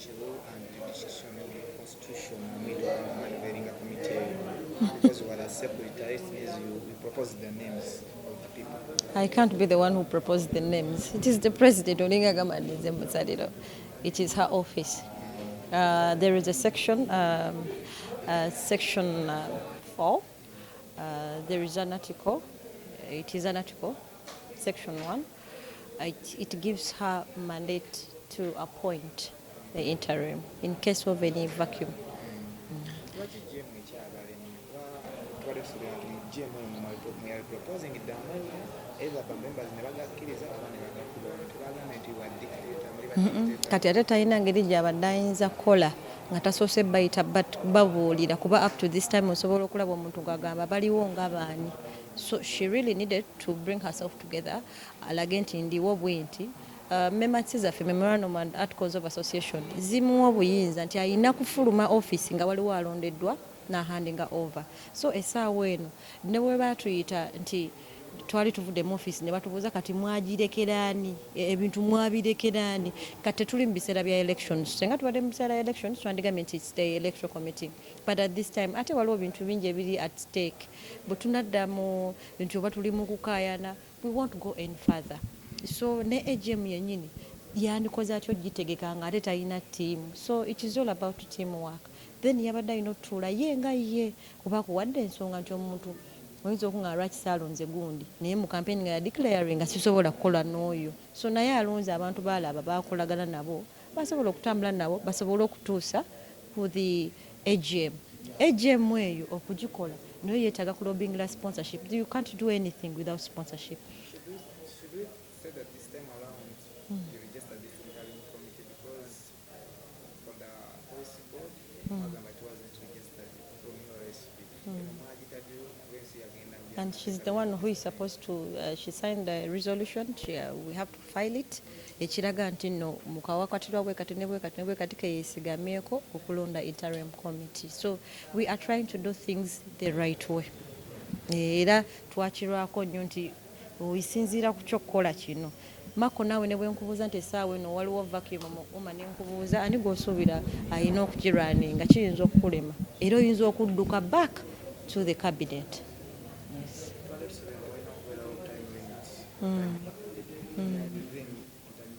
Law and jurisdiction of the constitution omuyita committee eyo, because you are a separate, it means you propose the names of the people. I can't be the one who proposed the names. It is the president, olinga gamba nze musaliro. It is her office. There is a section, section 4. There is an article. It is an article, section 1. It gives her mandate to appoint the interim in case of any vacuum. Lwaki AGM ekyagala ennyo? Kuba tubadde tusuubira nti mu AGM eno mweyali proposing dde amannya, either ba members ne bagakkiriza oba ne bagakuba. Tebagambye nti wa dictator, muli ba dictator. Kati ate talina ngeri gy'abadde ayinza kukola nga tasoose bayita babuulira, kuba up to this time osobola okulaba omuntu ng'agamba baliwo nga baani. So she really needed to bring herself together, alage nti ndiwo bwe nti. Memati zaffe, memorandum and articles of association, zimuwa obuyinza nti ayina kufuluma office nga waliwo alondeddwa n'ahandinga over. So essaawa eno ne bwe batuyita nti twali tuvudde mu office ne batubuuza, "Kati mwagirekeraani? Ebintu mwabirekeraani?" Kati tetuli mu biseera bya elections. Senga tubadde mu biseera bya elections, twandigambye nti it's the electoral committee, but at this time ate waliwo bintu bingi ebiri at stake. Bwe tunadda mu nti oba tuli mu kukaayana, we won't go any further. So ne AGM yennyini yandikoze atyo gitegeka nga ate talina team? So it is all about team work. Then yabadde alina otutuula ye nga ye, kuba kuwadde ensonga nti omuntu oyinza okuŋŋamba, "Lwaki saalonze gundi?" Naye mu campaign nga yadeclaring nga sisobola kukola n'oyo. So naye alonze abantu baalaba bakolagana nabo, basobola okutambula nabo, basobole okutuusa ku the AGM. AGM eyo okugikola naye yeetaaga kulobbyingira sponsorship. You can't do anything without sponsorship. Should we say that this time around you registered this interim committee, because for the policy board mwagamba it wasn't registered from URSB? Eno mwagitaddeyo kuba ensi yagenda mu And she's the one who is supposed to, she signed the resolution. We have to file it, ekiraga nti nno mukawakatirwa bwe kati ne bwe kati ne bwe kati keyeesigamyeko okulonda interim committee. So we are trying to do things the right way. Era twakirwako nnyo nti oisinziira ku kyokkola kino. Mako, naawe ne bwe nkubuuza nti essaawa eno waliwo vacuum mu UMA, ne nkubuuza ani gw'osuubira alina okugirunninga, kiyinza okukulema era oyinza okudduka back to the cabinet. Yes. Twali tusuubira nti walina okubeerawo time limit. Then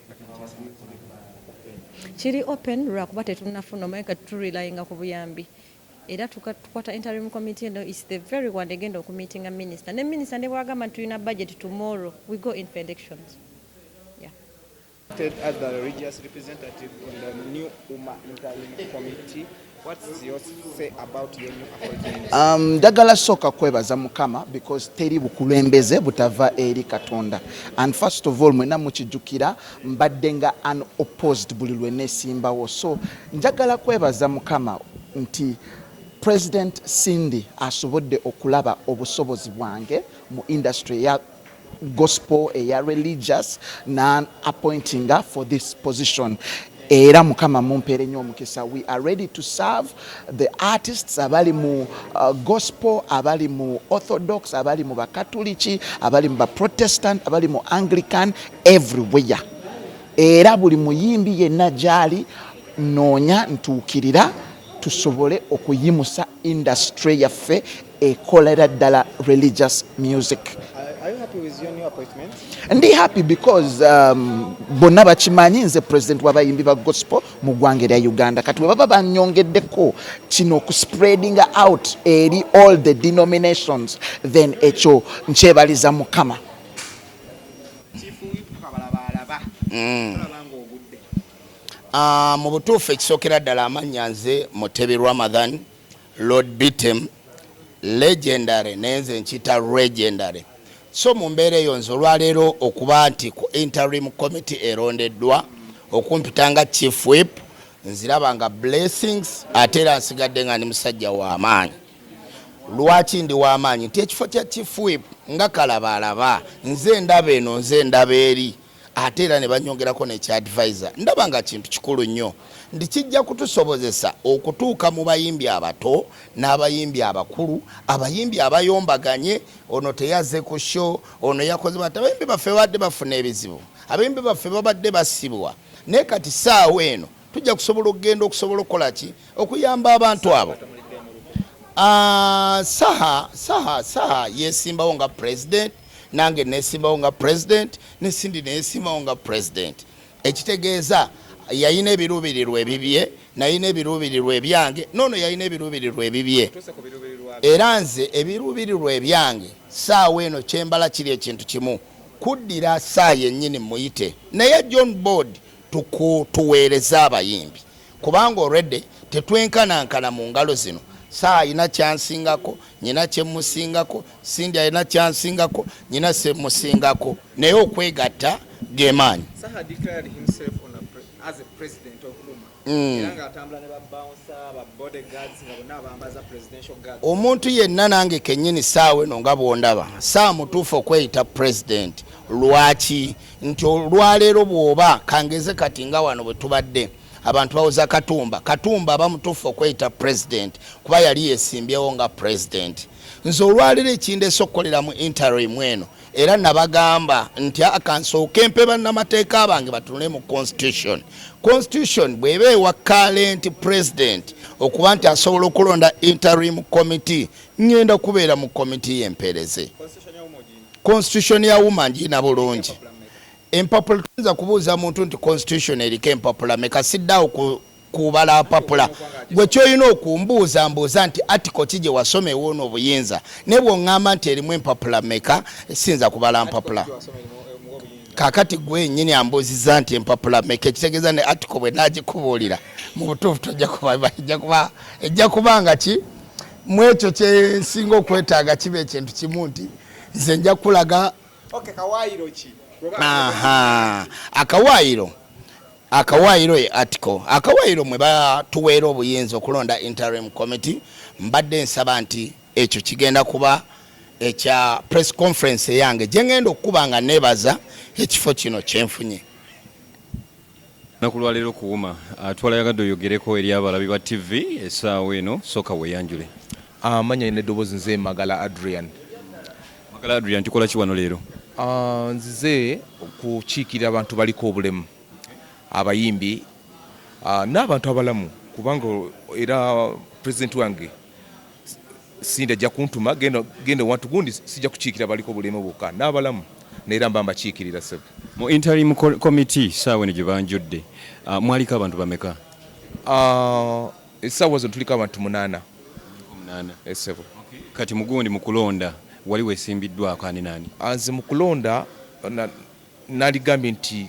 interim committee open. Kiri open lwakuba tetunnafuna. Omanyi kati turelyinga ku buyambi era tukwata interim committee eno is the very one egenda okumeetinga minister, ne minister ne bwagamba nti tulina budget tomorrow, we go in for elections, yeah. As the religious representative on the new UMA interim committee, what's your say about your new appointment? Njagala sooka kwebaza Mukama, because teri bukulembeze butava eri Katonda. And first of all, mwena mukijjukira mbadde nga unopposed buli lwe neesimbawo. So njagala kwebaza Mukama nti President Cindy asobodde okulaba obusobozi bwange mu industry eya gospel, eya religious, na appointinga for this position. Era Mukama mumpeere nnyo omukisa. We are ready to serve the artists abali mu gospel, abali mu orthodox, abali mu bakatuliki, abali mu baprotestant, abali mu Anglican, everywhere. Era buli muyimbi yenna gyali, noonya ntuukirira tusobole okuyimusa industry yaffe ekolera ddala religious music. Are you happy with your new appointment? Ndi happy because bonna bakimanyi nze president w'abayimbi ba gospel mu ggwanga erya Uganda. Kati bwe baba banyongeddeko kino okuspreadinga out eri all the denominations, then ekyo nkyebaliza Mukama. Chief Kabalabaalaba, olaba ng'ogudde. Ah, mu butuufu, ekisookera ddala, amannya nze Mutebi Ramadhan, Lord Bitem legendary, naye nze nkiyita legendary. So mu mbeera eyo, nze olwaleero okuba nti ku interim committee erondeddwa okumpita nga chief whip, nziraba nga blessings. Ate era nsigadde nga ndi musajja w'amaanyi. Lwaki ndi w'amaanyi? Nti ekifo kya chief whip nga kalabaalaba, nze ndaba eno, nze ndaba eri. Ate era ne banyongerako nekya advisor. Ndaba nga kintu kikulu nnyo nti kijja kutusobozesa okutuuka mu bayimbi abato n'abayimbi abakulu, abayimbi abayombaganye, ono teyazze ku show, ono yakoze bati. Abayimbi baffe babadde bafuna ebizibu, abayimbi baffe babadde basibwa, naye kati saawa eno tujja kusobola okugenda okusobola okukola ki okuyamba abantu abo. Saha Saha Saha yesimbawo nga president, nange nesimbawo nga president, ne Cindy neyesimbawo nga president, ekitegeeza yayina ebiruubirirwa ebibye, nayina ebiruubirirwa ebyange, noono yayina ebiruubirirwa ebibye. Era nze ebiruubirirwa ebyange saawa eno kyembala kiri ekintu kimu, kuddira saa yennyini muyite naye John board tuweereze abayimbi, kubanga already tetwenkanankana mu ngalo zino. Saa alina kyansingako, nyina kyemusingako, Cindy alina kyansingako, nyina semusingako, naye okwegatta gemaanyi. Saha declared himself as a president of UMA. Era ng'atambula ne ba bouncer, ba bodyguards, nga bonna abambaza presidential guards. Omuntu yenna nange kennyini saawa eno nga bw'ondaba saa mutuufu okweyita president. Lwaki? Nti olwaleero bw'oba kangeze kati nga wano bwe tubadde abantu bawoza Katumba, Katumba aba mutuufu okweyita president kuba yali yesimbyewo nga president. Nze olwaleero ekindeese okukolera mu interim eno, era nabagamba nti akansooke mpe bannamateeka bange batunule mu constitution. Constitution bw'eba ewa current president okuba nti asobola okulonda interim committee, ngenda kubeera mu committee y'empeereze. Constitution ya UMA ngirina bulungi. Empapula tuyinza kubuuza muntu nti constitution eriko empapula meka? Siddaawo kubala mpapula. Gwe kyolina okumbuuza, mbuuza nti article ki gye wasoma ewoona obuyinza, naye bw'oŋŋamba nti erimu empapula meka, siyinza kubala mpapula. Kaakati gwe nnyini ambuuzizza nti empapula meka, ekitegeeza ne article bwe naagikubuulira mu butuufu tojja kuba, ejja kuba nga ki mu ekyo kyensinga okwetaaga kiba ekintu kimu nti nze nja kulaga. Aha, akawaayiro akawaayiro ye article, akawaayiro mwe batuweera obuyinza okulonda interim committee. Mbadde nsaba nti ekyo kigenda kuba ekya press conference eyange gye ngenda okukuba nga neebaza ekifo kino kyenfunye. Lunaku lwaleero kuwuma twalayagadde oyogereko eri abalabi ba TV essaawa eno. Sooka weeyanjule. Amanya n'eddoboozi, nze Magala Adrian. Magala Adrian, tukola ki wano leero? Nzize kukiikirira abantu baliko obulemu, abayimbi n'abantu abalamu, kubanga era pulezidenti wange Cindy ajja kuntuma genda genda wantu gundi. Sijja kukiikirira baliko obulemu bwokka, n'abalamu neera mba mbakiikirira, ssebo. Mu interim committee essaawa eno gye banjudde, mwaliko abantu bameka? Essaawa zino tuliko abantu 8. 8. Essebo. Kati mugundi mu kulonda wali weesimbiddwako ani naani? Nze mu kulonda naligambye nti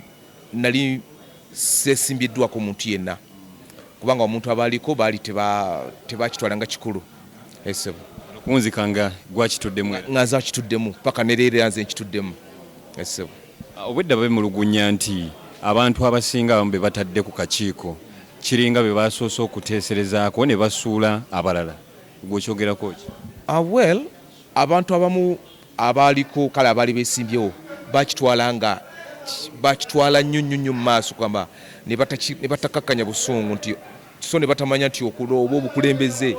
nali seesimbiddwako omuntu yenna, kubanga omuntu abaaliko baali tebakitwala nga kikulu, essebo. Okunzika nga gwakituddemu era? Nga nze akituddemu paka ne leero, era nze nkituddemu, essebo. Obwedda bemulugunya nti abantu abasinga abamu be batadde ku kakiiko kiringa be basoose okuteeserezaako ne basuula abalala. Gwe okyogerako ki? Well, abantu abamu abaaliko kale abaali beesimbyewo bakitwala nga bakitwala nnyo nnyo nnyo mu maaso, kugamba ne batakakkanya busungu nti so ne batamanya nti oba obukulembeze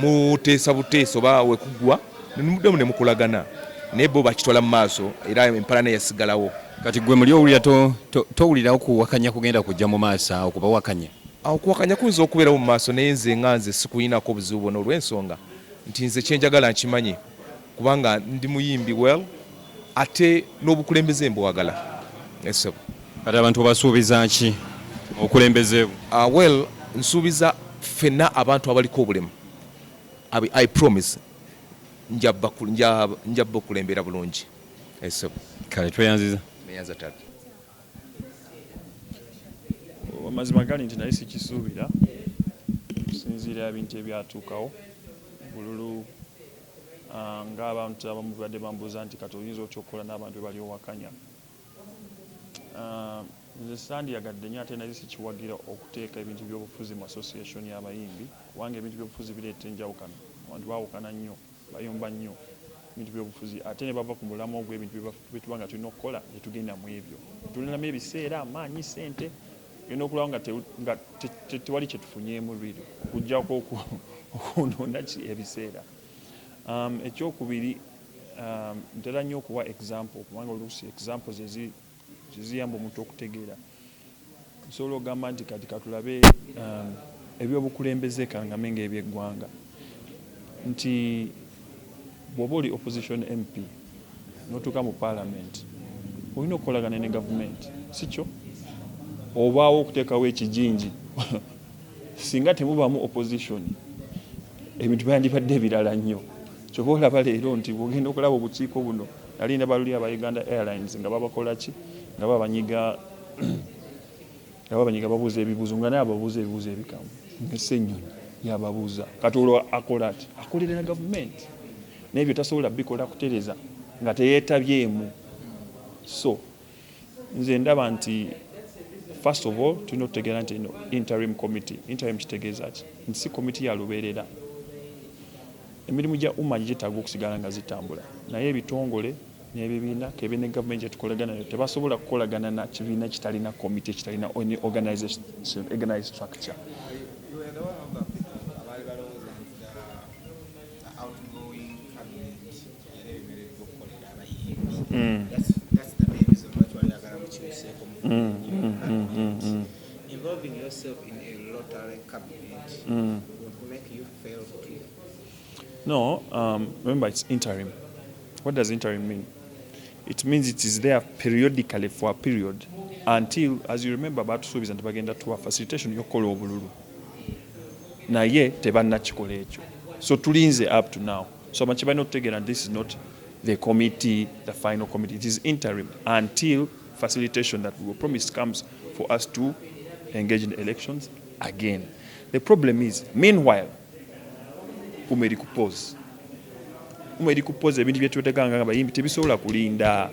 muteesa buteesa oba wekuggwa nemuddemu ne mukolagana, naye bo bakitwala mu maaso era empalana yasigalawo. Kati gwe muli owulira towulirawo kuwakanya kugenda kujja mu maaso awo kubawakanya? Okuwakanya kuyinza okubeerawo mu maaso, naye nze nga nze sikuyinako obuzibu bwonna, olw'ensonga nti nze kyenjagala nkimanyi, kubanga ndi muyimbi, well, ate n'obukulembeze mbwagala, esebo. Kati abantu obasuubiza ki obukulembeze bwo? Well, nsuubiza ffenna abantu abaliko obulemu, I promise nja bakulembera bulungi, esebo. Kale tweyanziza. Neyanza taata. Amazima gali nti naye sikisuubira, okusinziira ebintu ebyatuukawo bululu, ng'abantu abamu badde bambuuza nti kati oyinza otya okukola n'abantu be bali owakanya. Nze sandiyagadde nnyo, ate naye sikiwagira okuteeka ebintu by'obufuzi mu association y'abayimbi, kubanga ebintu by'obufuzi bireeta enjawukana, abantu baawukana nnyo, bayomba nnyo. Bintu byobufuzi, ate ne bava ku mulamwa ogw'ebintu bye tuba nga tulina okukola, ne tugenda mu ebyo, tulinamu ebiseera, amaanyi, sente, genda okulaba nga tewali kyetufunyeemu really, okuggyako okwonoona ki ebiseera. Ekyokubiri, ntera nnyo okuwa example, kubanga oluusi examples zeziyamba omuntu okutegeera. Nsobola okugamba nti kati katulabe ebyobukulembeze, kangambe ngaebyeggwanga, nti bw'oba oli opposition MP n'otuuka mu parliament, olina okukolagana ne gavumenti, si kyo? Obaawo okuteekawo ekijinji. Singa temubamu opposition, ebintu byandibadde ebirala nnyo. Kyova olaba leero nti bwogenda okulaba obukiiko buno, nali ndaba luli aba Uganda Airlines nga babakola ki, nga babanyiga, babuuza ebibuuzo, nga naye ababuuza ebibuuzo ebikamu nga Ssenyonyi yababuuza. Kati olwo akola ati akolerera gavumenti, n'ebyo tasobola bikola kutereza nga teyeetabyemu. So nze ndaba nti first of all tulina okutegeera nti eno interim committee. Interim kitegeeza ki? Nti si committee ya lubeerera. Emirimu gya UMA gyetaaga okusigala nga zitambula, naye ebitongole n'ebibiina kebe ne gavumenti gyetukolagana nayo tebasobola kukolagana na kibiina kitalina committee, kitalina any organization, organized structure. You were the one of the people abaali balowooza nti the outgoing cabinet yali eremereddwa okukolera abayimbi. That's the main reason lwaki wali oyagala mukyuseeko mu involving yourself in a lottery cabinet would make you fail to No, remember, it's interim. What does interim mean? It means it is there periodically for a period until, as you remember, batusuubiza nti bagenda tuwa facilitation y'okukola obululu, naye tebannakikola ekyo. So tulinze up to now. So abantu balina okutegeera nti this is not the committee, the final committee. It is interim until facilitation that we were promised comes for us to engage in elections again. The problem is, meanwhile, UMA eri ku pause. UMA eri ku pause. Ebintu byetuteganga nga bayimbi tebisobola kulinda.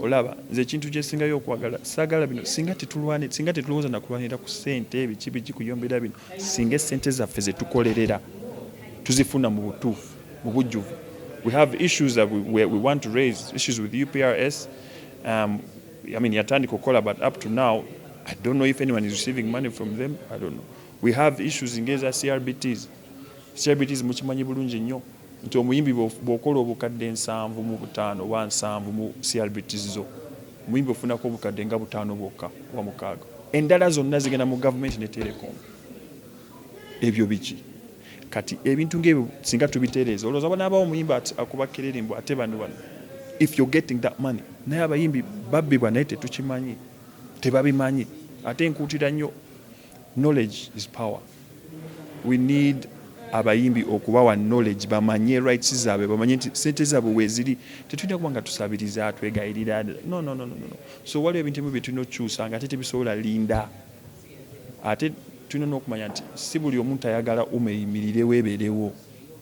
Olaba nze ekintu kyesingayo okwagala, saagala bino. Singa tetulwane, singa tetulowooza nakulwanira ku ssente, biki biki, kuyombera bino, singa essente zaffe zetukolerera tuzifuna mu butuufu, mu bujjuvu. We have issues that we want to raise, issues with UPRS. I mean, yatandika okukola, but up to now I don't know if anyone is receiving money from them. I don't know. We have issues ngeza CRBTs. CRBTs mukimanyi bulungi nnyo nti omuyimbi bw'okola obukadde 75 oba 70 mu CRBTs zo, omuyimbi ofunako obukadde nga 5 bwokka oba 6, endala zonna zigenda mu gavumenti ne telecom. Ebyo biki? Kati ebintu ngaebyo singa tubitereeza, olowooza banaabawo omuyimbi akuba kerere mbu ate bano bano, if you're getting that money? Naye abayimbi babbibwa, naye tetukimanyi, tebabimanyi. Ate nkuutira nnyo, knowledge is power. We need abayimbi okubawa knowledge, bamanye rights zaabwe, bamanye nti sente zaabwe weeziri. Tetulina kuba nga tusabiriza, twegayirira. No, no, no, no, no. So waliwo ebintu ebimu bye tulina okukyusa nga ate tebisobola linda. Ate tulina n'okumanya nti si buli omuntu ayagala UMA eyimirirewo, ebeerewo,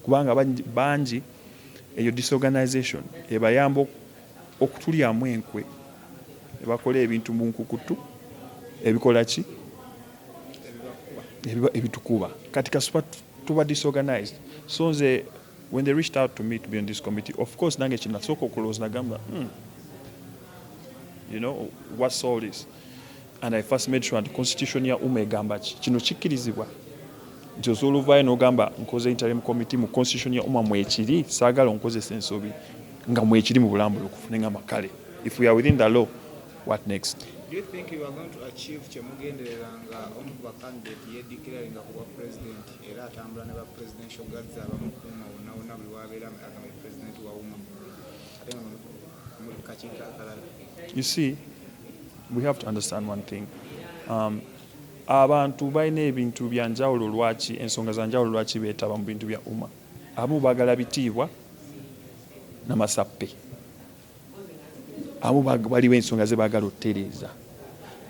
kubanga bangi eyo disorganization ebayamba okutulyamu enkwe, ebakola ebintu mu nkukutu, ebikola ki, ebitukuba. Kati kasuba tuba disorganized. So nze when they reached out to me to be on this committee, of course nange kinasooka okulowooza, nagamba, you know what's all this?" And I first made sure nti constitution ya UMA egamba ki? Kino kikkirizibwa nti osobola ovaayo n'ogamba nkoze interim committee? Mu constitution ya UMA mwekiri? Saagala onkozesa ensobi, nga mwekiri mu bulambulukufu. Nengamba, kale, if we are within the law, what next? Do you think you are going to achieve kyemugenderera nga omu ku bacandidate yedeclaringa ku bwa president, era atambula ne ba presidential guards abamukuuma wonna wonna buli wabeera, agamba president wa UMA, ate nga muli ku kakiiko akalala? You see, we have to understand one thing. Abantu balina ebintu byanjawulo, lwaki ensonga za njawulo lwaki beetaba mu bintu bya UMA. Abamu baagala bitiibwa namasappe, abamu waliwo ensonga ze baagala otutereeza.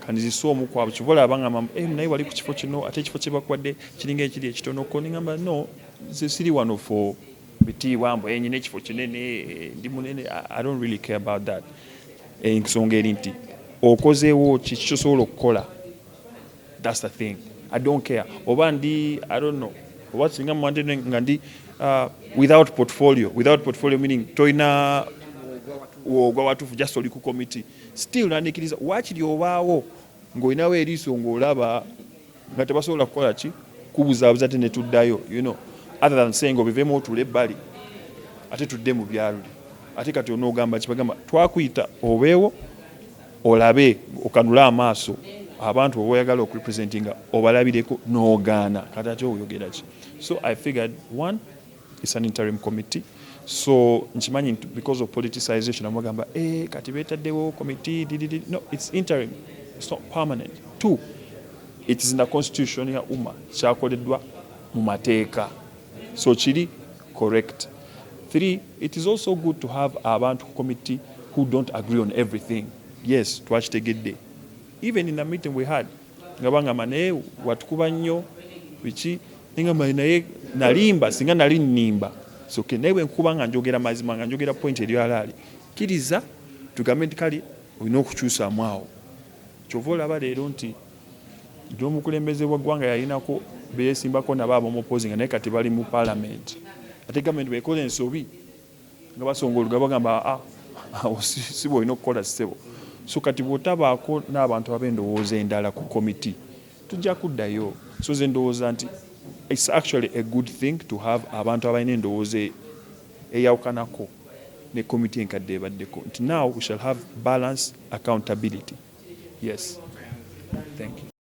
Kanizisa omu kwabo kiva olaba ngamba, "Eh, naye wali ku kifo kino, ate ekifo kye bakuwadde kiringa ekiri ekitonoko." Nengamba, "No, nze siri wano for bitiibwa mbu nyina ekifo kinene, ndi munene." I don't really care about that. Ensonga eri nti okozeewo ki kyosobola okukola. That's the thing. I don't care oba ndi, I don't know, oba singa mwante nga ndi Without portfolio, without portfolio meaning toyina wogwa watuufu, just oli ku committee still nandikiriza waakiri obaawo ng'olinawo eriiso ng'olaba nga tebasobola kukola ki, kubuzaabuza te netuddayo, other than saying obiveemu otuule ebbali ate tudde mu byaluli. Ate kati onoogamba kibagamba twakuyita obeewo olabe okanule amaaso abantu oba oyagala okurepresentinga obalabireko n'ogaana, kati ate oyogera ki? So I figured, one, it's an interim committee, so nkimanyi nti because of politicization amagamba, eh, kati beetaddewo committee ddd. No, it's interim, it's not permanent. Two, it is in the constitution ya UMA, kyakoleddwa mu mateeka, so kiri correct. Three, it is also good to have abantu ku committee who don't agree on everything. Yes, twakitegedde. Even in the meeting we had nga bangamba naye watukuba nnyo biki, nengamba naye nalimba, singa nali nnimba. So okay, naye bwenkuba nga njogera mazima, nga njogera point eri alaali, kkiriza tugambe nti kale olina okukyusaamu awo. Kyova olaba leero nti omukulembeze wa ggwanga yalinako beesimbako nabo abamuopposinga, naye kati bali mu parliament. Ate gavumenti bwekola ensobi nga basonga oluga bagamba, "Ah, awo si bwolina okukola, ssebo." So kati bw'otabaako n'abantu ab'endowooza endala ku komiti, tujja kuddayo. So ze ndowooza nti it's actually a good thing to have abantu abalina endowooza eyawukanako ne komiti enkadde ebaddeko, nti now we shall have balance, accountability. Yes, thank you.